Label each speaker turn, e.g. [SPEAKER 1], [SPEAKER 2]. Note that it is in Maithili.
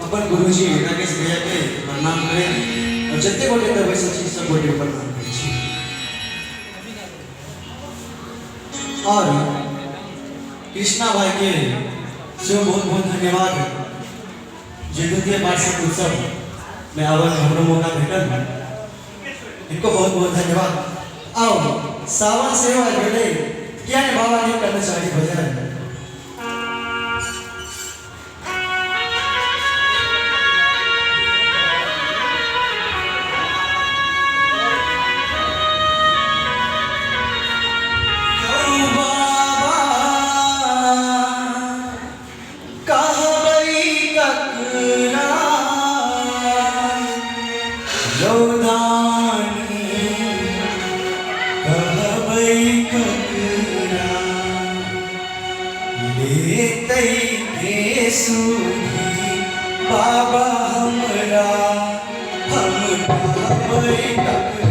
[SPEAKER 1] अपन गुरुजी राकेश भैया के प्रणाम करें और जते गोटे एतऽ बैसल छी सब गोटे के प्रणाम करै छी। और कृष्णा भाई के सेहो बहुत बहुत धन्यवाद जे द्वितीय वार्षिक उत्सव में आबऽ के हमरो मौका भेटल, इनको बहुत बहुत धन्यवाद। आओ सावन सेहो आबि गेलै, किया ने बाबा के करना चाही भजन। लेतै के सुधी बाबा हमरा, हम कहबै ककरा।